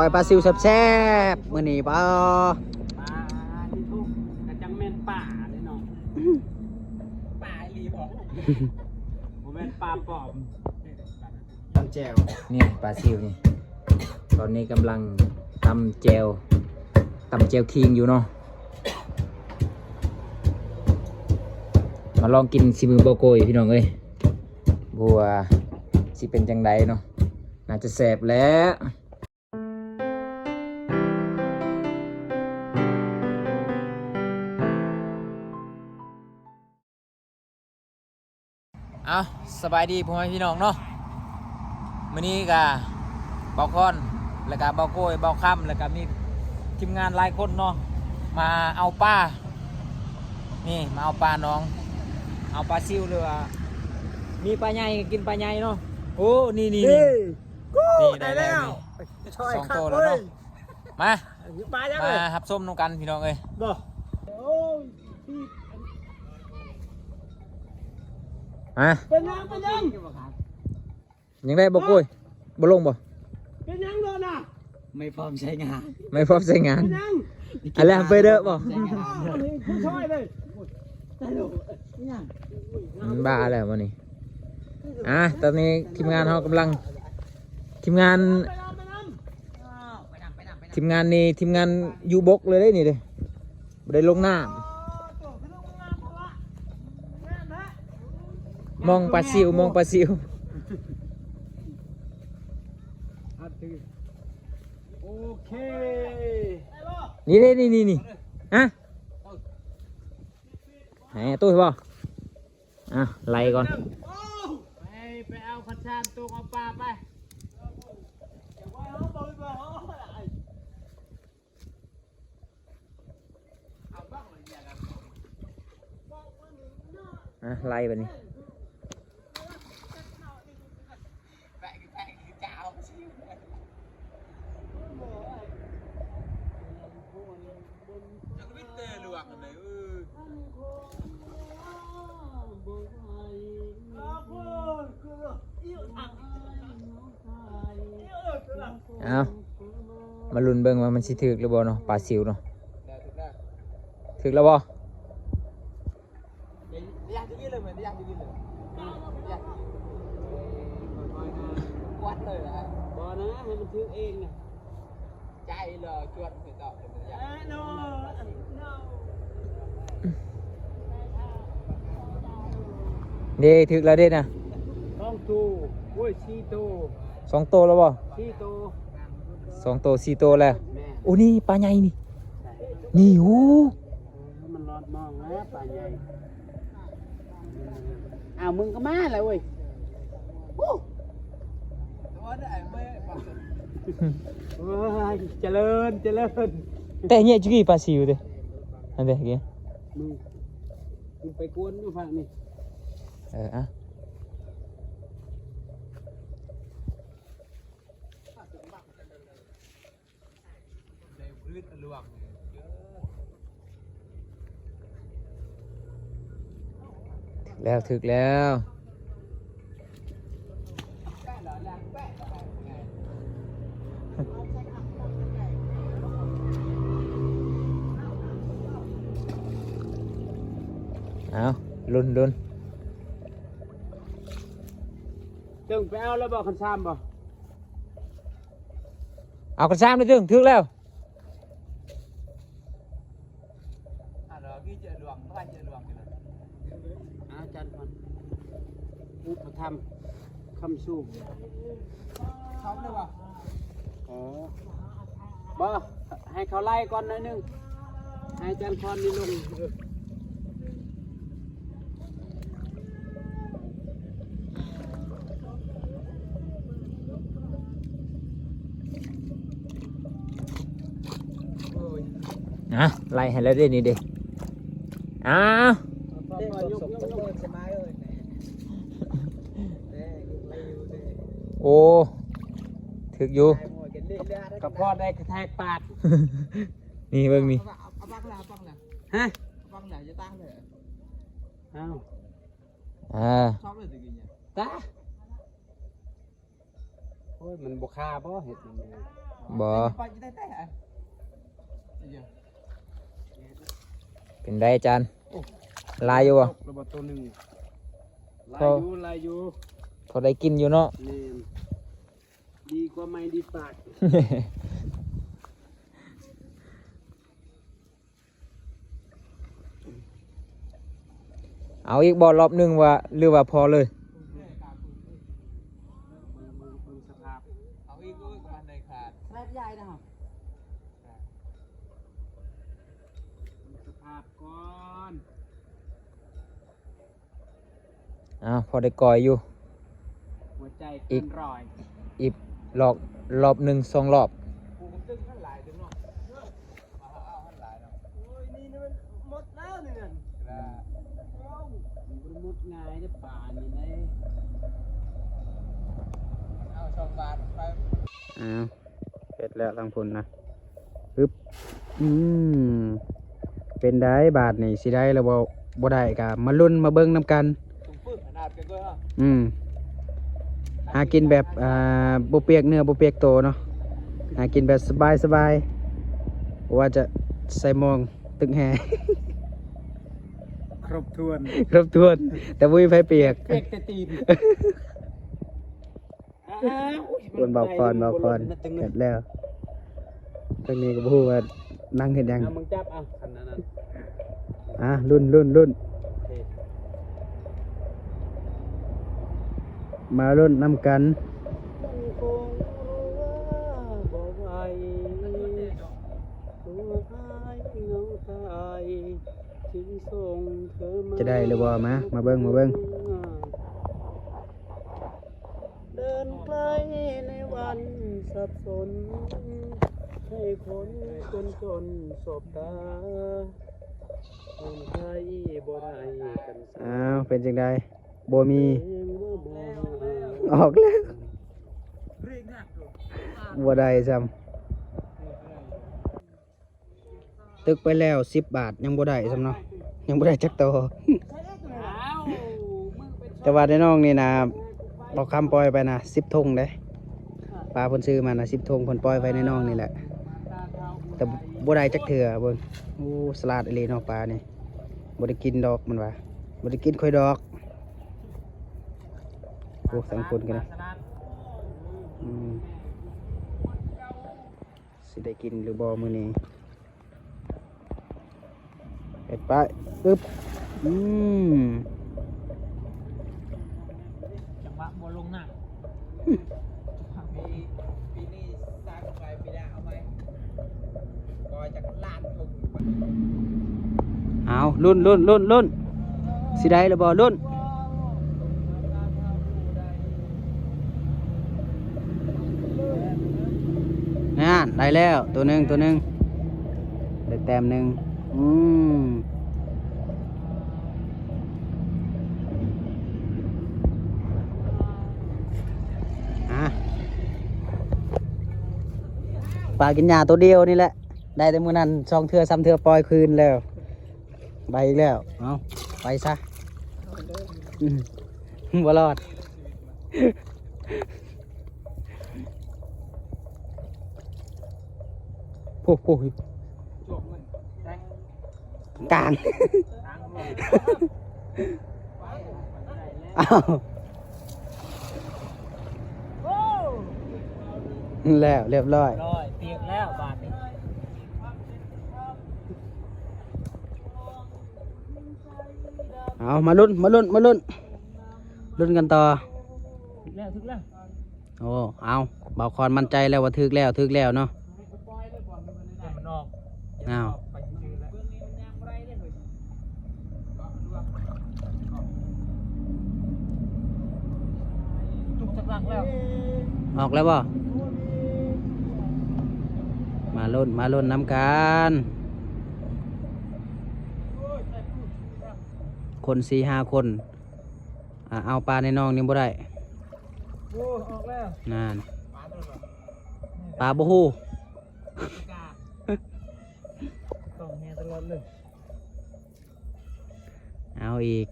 ปล่อยปลาซิวแซ่บๆ มื้อนี้ ปา ປາທີ່ທຸກກະຈັ່ງແມ່ນປາເດ້ເນາະ. ປາອີ່ຫຼີບໍ? ບໍ່ແມ່ນປາປອມ. ຕຳແຈ່ວ ນີ້ປາຊິວນີ້ ຕອນນີ້ກຳລັງຕຳແຈ່ວ ຕຳແຈ່ວຂີງຢູ່ເນາະ. ມາລອງກິນສີມືບ່າວໂກ້ຍພີ່ນ້ອງເອີຍ ບໍ່ວ່າຊິເປັນຈັ່ງໃດເນາະ ໜ້າຈະແຊບແຫຼະ. ເອົາ ສະບາຍດີພໍ່ແມ່ພີ່ນ້ອງເນາະ. ມື້ນີ້ກະບ່າວຄອນ ແລ້ວກະບ່າວໂກ້ຍ ບ່າວຄຳ ແລ້ວກະມີທີມງານຫຼາຍຄົນເນາະ ມາເອົາປາ ນີ້ ມາເອົາປາໜອງ ເອົາປາຊິວ ຫຼືວ່າມີປາໃຫຍ່ກະກິນປາໃຫຍ່ເນາະ. ໂອ້ ນີ້ໆ ນີ້ ນີ້ ນີ້ ໄດ້ແລ້ວ ໄດ້ແລ້ວ ນີ້ ສອງໂຕແລ້ວເນາະ. ມາ ມາຮັບຊົມນຳກັນພີ່ນ້ອງເອີຍ ບໍ່ ໂອ້ຍ ມາ ເປັນຫຍັງ ເປັນຫຍັງ ຍັງໄດ້ບໍ່ໂກ້ຍ ບໍ່ລົງບໍ່? ເປັນຫຍັງໂດນນະ? ໄມ່ພ້ອມໃຊ້ງານ ໄມ່ພ້ອມໃຊ້ງານ ເປັນຫຍັງ? ອັນແລກເປີດເດີບໍ່? ຜູ້ຊ່ອຍເລີຍ ມັນບ້າແລ້ວມື້ນີ້. ອ່າ ຕອນນີ້ທີມງານເຮົາກຳລັງ ທີມງານ ທີມງານນີ້ ທີມງານຢູ່ບົກເລີຍເດ້ນີ້ເດ້ ບໍ່ໄດ້ລົງນ້ຳ. ມອງປາຊິວ ມອງປາຊິວ. ໂອເຄ ນີ້ເດ້ ນີ້ ນີ້ ນີ້ ຮະ ໃຫ້ຕູ້ບໍ່? ອ່ະ ໄລ່ກ່ອນ ໄປ ໄປເອົາຄັນຊານຕົກເອົາປາໄປ. ອ່ະ ໄລ່ບາດນີ້. ເອົາ ມາລຸ້ນເບິ່ງວ່າມັນຊິຖືກຫຼືບໍ່ເນາະ ປາຊິວເນາະ. ຖືກແລ້ວບໍ່? ບໍ່ນະ ໃຫ້ມັນຖືກເອງນະ. ເດ້ ຖືກແລ້ວເດ້ນະ ສອງໂຕ ໂອ້ຍ ສີ່ໂຕ ສອງໂຕແລ້ວບໍ່? ສີ່ໂຕ ສອງໂຕ ສີ່ໂຕແລ້ວ. ແມ່ນ ໂອ້ ນີ້ປາໃຫຍ່ນີ້ ໃສ່ ນີ້ ໂອ້ ເອີ ມັນລອດມອງແລ້ວປາໃຫຍ່. ອ້າວ ມຶງກໍມາແລ້ວເວີຍ. ໂອ້ຍ ຈະເລີນ ຈະເລີນ ແຕ່ເຫຍຈຸກີປາຊິວເດ້ ອັນເດ້ ມຶງ ມຶງໄປກວນຢູ່ຝັ່ງນີ້. ເອີ ອ່ະ. ຖືກແລ້ວ ຖືກແລ້ວ. ເອົາ ລຸ້ນ ລຸ້ນ. ຕຶງໄປເອົາແລ້ວບໍ່ ຄັນຊາມບໍ່? ເອົາຄັນຊາມເດີ ຕຶງ ຖືກແລ້ວ. ອາຈານພອນ ອຸປະຖຳຄຳສູງ ເຂົ້າໄດ້ບໍ່? ອໍ ບໍ່ ໃຫ້ເຂົາໄລ່ກ່ອນໜ້ອຍໜຶ່ງ ໃຫ້ອາຈານຄອນນີ້ລົງ. ເອີ ນະ ໄລ່ໃຫ້ແລ້ວເດ້ນີ້ເດ້. ອ້າວ ໂອ້ ຖືກຢູ່ ກະພໍໄດ້ກະແທກປາກ. ນີ້ເບິ່ງນີ້ ເອົາບັກລະ ເອົາບັກລະ ຮະ ເອົາບັກລະ ຢ່າຕາງເລີຍ. ອ້າວ ເອີ ຊອກເລີຍຕະກີ້ນີ້ ຕາ ໂອ້ຍ ມັນບໍ່ຄາບໍ່ ເຮັດມັນ ບໍ່ ບໍ່ ເປັນໃດອາຈານ? ໂອ້ ຫຼາຍຢູ່ບໍ່? ແລ້ວບໍ່ໂຕໜຶ່ງ ຫຼາຍຢູ່ ຫຼາຍຢູ່ ພໍໄດ້ກິນຢູ່ເນາະ. ແມ່ນ ດີກວ່າໄມ້ດີດປາກ. ເອົາອີກບໍ່ລອບໜຶ່ງວ່າ ຫຼືວ່າພໍເລີຍ? ເບິ່ງ ເບິ່ງ ເບິ່ງສະພາບ ເອົາອີກ ໂອ້ຍ ບໍ່ທັນໄດ້ຂາດ ຂະໜາດໃຫຍ່ນະ ເບິ່ງສະພາບກ່ອນ. ອ້າວ ພໍໄດ້ກ່ອຍຢູ່ ຫົວໃຈເກີນຮ້ອຍ ອີກລອບ ລອບໜຶ່ງສອງລອບ. ໂອ້ຍ ນີ້ມັນໝົດແລ້ວນີ້ນັ້ນ ໂອ້ຍ ມັນບໍ່ໄດ້ໝົດງ່າຍເດ້ ປານີ້ເດ້. ເອົາສອງບາດໄປ ອ້າວ ເຮັດແລ້ວທາງພຸ້ນນະ ອຶບ ອືມ ເປັນໃດບາດນີ້ ຊິໄດ້ຫຼືບໍ່ ບໍ່ໄດ້ກະມາລຸ້ນມາເບິ່ງນຳກັນ. ອືມ ຫາກິນແບບ ອ່າ ບໍ່ປຽກເນື້ອບໍ່ປຽກໂຕເນາະ ຫາກິນແບບສະບາຍໆ ບໍ່ວ່າຈະໃສ່ມອງ ຕຶກແຮ່ ຄົບຖ້ວນ ຄົບຖ້ວນ ແຕ່ບໍ່ມີໃຜປຽກ ປຽກແຕ່ຕີນ. ອ້າວ ເບິ່ງເບົາຄອນ ເບົາຄອນ ເຮັດແລ້ວ ທາງນີ້ກໍບໍ່ຮູ້ວ່ານັ່ງເຮັດຫຍັງ. ເອົາ ມຶງຈັບ ເອົາ ຄັນນັ້ນ ອ່າ ລຸ້ນ ລຸ້ນ ລຸ້ນ ໂອເຄ ມາລຸ້ນນຳກັນ. ຈະໄດ້ຫຼືບໍ່? ມາ ມາເບິ່ງ ມາເບິ່ງ. ເດີນໄກໃນວັນສັບສົນ ໃຫ້ຄົນຈົນໆສົບຕາ ເດີນໄກບໍ່ໄດ້ກັນ. ອ້າວ ເປັນຈັ່ງໃດ? ບໍ່ມີ ອອກແລ້ວ ບໍ່ໄດ້ຊ້ຳ. ຕຶກໄປແລ້ວສິບບາດ ຍັງບໍ່ໄດ້ຊ້ຳເນາະ ຍັງບໍ່ໄດ້ຈັກໂຕ. ແຕ່ວ່າໃນໜອງນີ້ນະ ບ່າວຄຳປ່ອຍໄປນະ ສິບຖົງເດ້ ປາເພິ່ນຊື້ມານະ ສິບຖົງ ເພິ່ນປ່ອຍໄວ້ໃນໜອງນີ້ແຫຼະ ແຕ່ບໍ່ໄດ້ຈັກເທື່ອ. ເບິ່ງ ໂອ້ ສະຫຼາດອີ່ຫຼີເນາະ ປານີ້ ບໍ່ໄດ້ກິນດອກ ມັນວ່າ ບໍ່ໄດ້ກິນຂ້ອຍດອກ. ໂອ້ ທາງພຸ້ນກໍໄດ້ ອືມ ຊິໄດ້ກິນຫຼືບໍ່ມື້ນີ້? ເຮັດໄປ ອຶບ ອືມ ຈັງຫວະບໍ່ລົງນ້ຳ ປີ ປີນີ້ສ້າງໄປ ປີໜ້າເອົາໃໝ່ ກໍຈັກລ້ານທຸງ. ເອົາ ລຸ້ນ ລຸ້ນ ລຸ້ນ ລຸ້ນ ຊິໄດ້ຫຼືບໍ່? ລຸ້ນ. ນັ້ນ ໄດ້ແລ້ວ ໂຕໜຶ່ງ ໂຕໜຶ່ງ ໄດ້ແຕ້ມໜຶ່ງ. ອືມ ອ່ະ ປາກິນຫຍ້າໂຕດຽວນີ້ແຫຼະ ໄດ້ແຕ່ມື້ນັ້ນ ສອງເທື່ອ ສາມເທື່ອ ປ່ອຍຄືນແລ້ວ. ໄປອີກແລ້ວ ເອົາ ໄປຊະ ອືມ ບໍ່ລອດ. ໂອ້ໂຫ ກາງ ອ້າວ ແລ້ວ ລຽບຮ້ອຍ ລອຍ ປຽກແລ້ວບາດນີ້. ເອົາ ມາລຸ້ນ ມາລຸ້ນ ມາລຸ້ນ ລຸ້ນກັນຕໍ່. ຖືກແລ້ວ ຖືກແລ້ວ. ໂອ້ ເອົາ ບ່າວຄອນໝັ້ນໃຈແລ້ວວ່າຖືກແລ້ວ ຖືກແລ້ວເນາະ. ເອົາ ຕຸກຈັກຫຼັກແລ້ວ ອອກແລ້ວບໍ່? ມາລຸ້ນ ມາລຸ້ນນຳກັນ ຄົນສີ່ຫ້າຄົນ ອ່າ ເອົາປາໃນໜອງນີ້ບໍ່ໄດ້. ໂອ້ ອອກແລ້ວ ນັ້ນ ປາບໍ່ຮູ້ ຕ້ອງແຮ່ຕະຫຼອດເລີຍ. ເອົາອີກ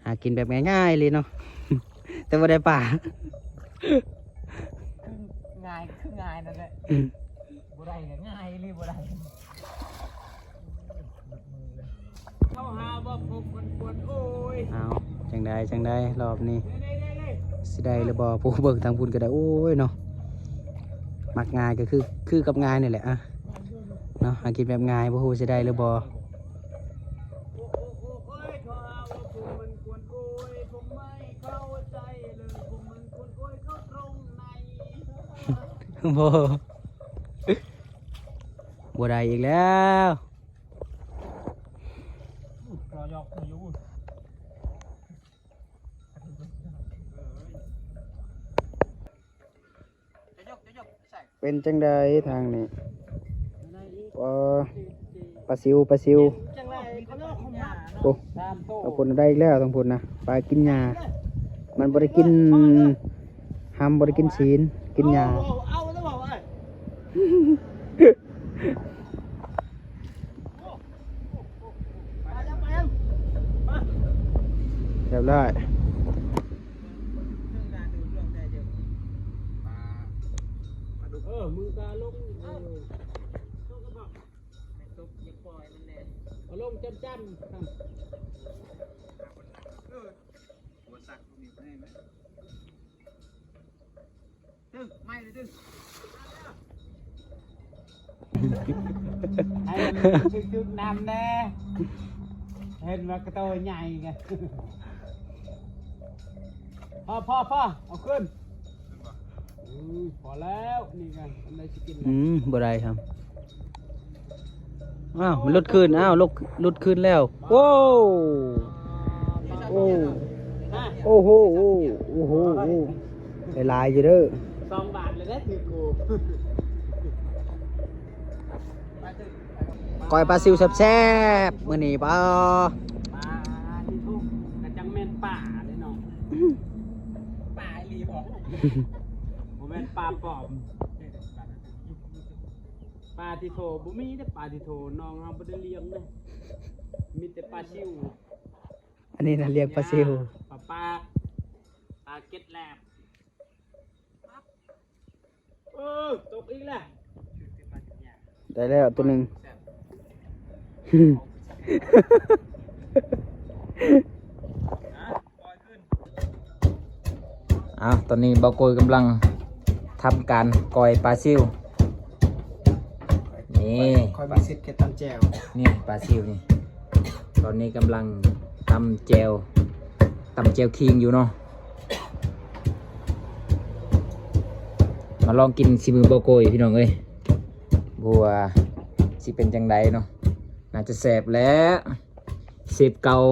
ຫາກິນແບບງ່າຍໆເລີຍເນາະ ແຕ່ບໍ່ໄດ້ປາ. ງ່າຍ ຄືງ່າຍນັ້ນແຫຼະ. ບໍ່ໄດ້ກໍງ່າຍອີ່ຫຼີ ບໍ່ໄດ້. ເຂົ້າຫາບໍ່ພົບມັນຄວນ ໂອ້ຍ. ເອົາ ຈັ່ງໃດ ຈັ່ງໃດ ລອບນີ້ ເດ້ໆໆໆ ຊິໄດ້ຫຼືບໍ່? ຜູ້ເບິ່ງທາງພຸ້ນກໍໄດ້ ໂອ້ຍເນາະ. ມັກງ່າຍກໍຄື ຄືກັບງ່າຍນີ້ແຫຼະ ອະ ເນາະ. ຫາກິນແບບງ່າຍ ບໍ່ຮູ້ຊິໄດ້ຫຼືບໍ່. ບໍ່ ບໍ່ໄດ້ອີກແລ້ວ. ເປັນຈັ່ງໃດທາງນີ້? ໂອ້ ປາຊິວ ປາຊິວ. ໂອ້ ທາງພຸ້ນໄດ້ອີກແລ້ວ ທາງພຸ້ນນະ ປາກິນຫຍ້າ. ມັນບໍ່ໄດ້ກິນຫຳ ບໍ່ໄດ້ກິນຊີ້ນ ກິນຫຍ້າ. ຮຽບຮ້ອຍ. ເອີ ມຶງກະລົງ ເອີ ເອົາລົງຈ້ຳໆ. ຕຶກ ໃໝ່ເລີຍຕຶກ ໃຫ້ມັນຖືກໆນຳແດ່. ເຫັນວ່າກະໂຕໃຫຍ່ກະ ພໍໆໆ ເອົາຂຶ້ນ. ອືມ ພໍແລ້ວ ນີ້ກະອັນໃດຊິກິນ ອືມ ບໍ່ໄດ້ຄັບ. ອ້າວ ມັນຫຼຸດຄືນ ອ້າວ ຫຼຸດ ຫຼຸດຄືນແລ້ວ. ໂອ້ ໂອ້ ໂອ້ໂຫ ໂອ້ ໂອ້ໂຫ ໂອ້ ຫຼາຍໆຢູ່ເດີ. ສອງບາດເລີຍເດ້ຖືກກູ. ກ້ອຍປາຊິວແຊບໆ ມື້ນີ້ ປາ ປາທີ່ທຸກກະຈັ່ງແມ່ນປາເດ້ເນາະ. ປາອີ່ຫຼີບໍ? ບໍ່ແມ່ນປາປອມ. ປາທີ່ໂທ ບໍ່ມີເດ້ ປາທີ່ໂທ ນ້ອງເຮົາບໍ່ໄດ້ລ້ຽງເດ້ ມີແຕ່ປາຊິວ. ອັນນີ້ນະລ້ຽງປາຊິວ ປາປາກ ປາເກັດແລບ. ເອີ ຕົກອີກແລ້ວ. ໄດ້ແລ້ວໂຕໜຶ່ງ. ອ້າວ ຕອນນີ້ບ່າວໂກຍກຳລັງທຳການກ້ອຍປາຊິວ. ນີ້ ຂ້ອຍ ຂ້ອຍມີສິດເຮັດຕຳແຈ່ວ. ນີ້ປາຊິວນີ້ ຕອນນີ້ກຳລັງຕຳແຈ່ວ ຕຳແຈ່ວຂີງຢູ່ເນາະ. ມາລອງກິນສີມືບ່າວໂກຍພີ່ນ້ອງເອີຍ ບໍ່ວ່າຊິເປັນຈັ່ງໃດເນາະ. ໜ້າຈະແຊບແຫຼະ ເຊບເກົ່າ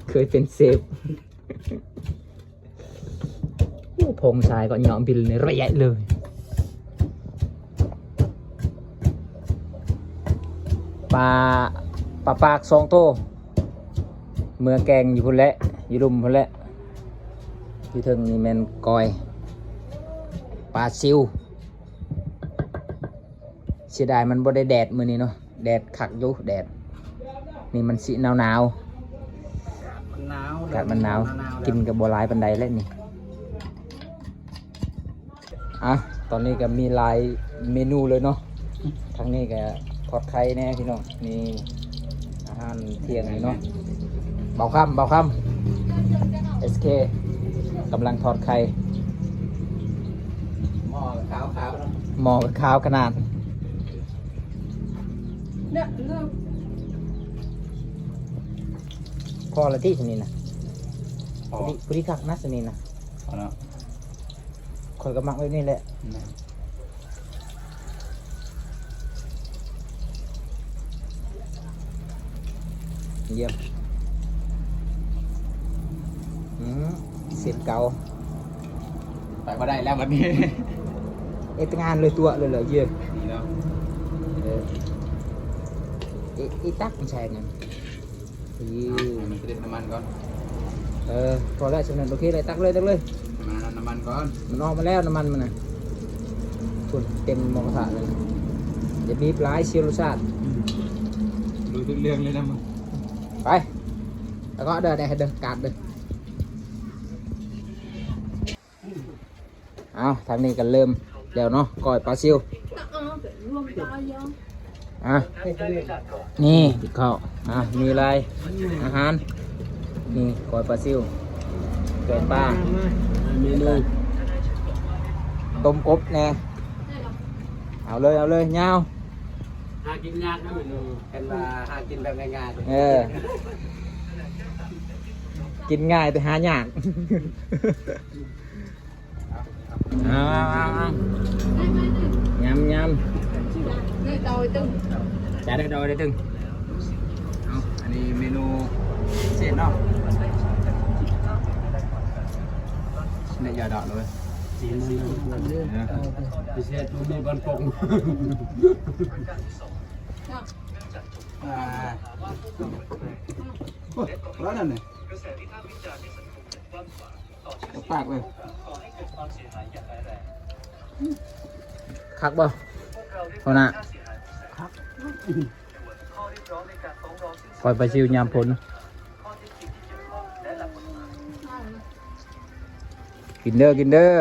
ເຄີຍເປັນເຊບ. ໂອ້ ພົງຊາຍກໍເຫຍາະບິນໃນໄລຍະເລີຍ. ປາ ປາປາກສອງໂຕ ເມືອແກງຢູ່ພຸ້ນແຫຼະ ຢູ່ລຸ່ມພຸ້ນແຫຼະ. ຢູ່ເທິງນີ້ແມ່ນກ້ອຍປາຊິວ. ເສຍດາຍມັນບໍ່ໄດ້ແດດມື້ນີ້ເນາະ ແດດຄັກຢູ່ ແດດນີ້ມັນຊິໜາວໆ ມັນໜາວ ອາກາດມັນໜາວ ໜາວໆ ກິນກໍບໍ່ຫຼາຍປານໃດແຫຼະນີ້. ອ່ະ ຕອນນີ້ກໍມີຫຼາຍເມນູເລີຍເນາະ ທາງນີ້ກໍທອດໄຂ່ແດ່ພີ່ນ້ອງ ມີ ອາຫານທ່ຽງນີ້ເນາະ. ເບົາຄຳ ເບົາຄຳ ເອສເຄ ກຳລັງທອດໄຂ່. ໝໍ້ຂາວໆ ເນາະ ໝໍ້ຂາວຂະໜາດ. ພໍລະຕິ ຊຳນີ້ນະ ພໍ ພໍດີ ພໍດີຄັກນະ ຊຳນີ້ນະ. ພໍແລ້ວ. ຂ້ອຍກໍມັກແບບນີ້ແຫຼະ. ແມ່ນ. ຢ້ຽມ. ອືມ ເຊບເກົ່າ. ໄປບໍ່ໄດ້ແລ້ວບັດນີ້. ເຮັດງານເລີຍຕົວະເລີຍເລີຍ. ນີ້ເນາະ. ເອີ ອີ ອີຕັກມັນໃສ່ຫຍັງ? ອີ ໃຫ້ມັນກະເດັນນ້ຳມັນກ່ອນ. ເອີ ພໍແລ້ວ ສ່ຳນັ້ນໂອເຄເລີຍ. ຕັກເລີຍ ຕັກເລີຍ. ໃຫ້ມັນອັນນັ້ນນ້ຳມັນກ່ອນ. ມັນອອກມາແລ້ວນ້ຳມັນມັນນະ. ພຸ້ນ ເຕັມໝໍ້ກະທະເລີຍ. ຢ່າບີບຫຼາຍ ເສຍລົດຊາດ. ອືມ ບໍ່ຖືກເລື່ອງເລີຍນະມຶງ. ໄປ ແລ້ວກໍເດີ ເດີ ກາດເດີ. ເອົາ ທາງນີ້ກໍເລີ່ມແລ້ວເນາະ ກ້ອຍປາຊິວ. ອ່ະ ນີ້ເຂົ້າ ອ່ະ ມີຫຼາຍອາຫານ ນີ້ກ້ອຍປາຊິວ ແກງປາ ເມນູ ຕົ້ມກົບແດ່. ເອົາເລີຍ ເອົາເລີຍ ຍາວ. ຫາກິນຍາກນະ ເມນູ ເພິ່ນວ່າຫາກິນແບບງ່າຍໆ. ເອີ ກິນງ່າຍແຕ່ຫາຍາກ. ເອົາ ເອົາ ເອົາ ເອົາ ຍຳ ຍຳ ຈານໃຫ້ເຮົາໄດ້ຕຶງ. ເອົາ ອັນນີ້ເມນູພິເສດເນາະ ໃນຢາດອກເລີຍ ພິເສດບໍ່ມີບັນກົງ. ອ່າ ໂອ້ຍ ແລ້ວນັ້ນນະ ເອົາປາກເລີຍ. ຄັກບໍ່ ຫົວໜ້າ? ຄັກ. ຂ້ອຍໄປຊິວຍາມຝົນ. ກິນເດີ ກິນເດີ. ອ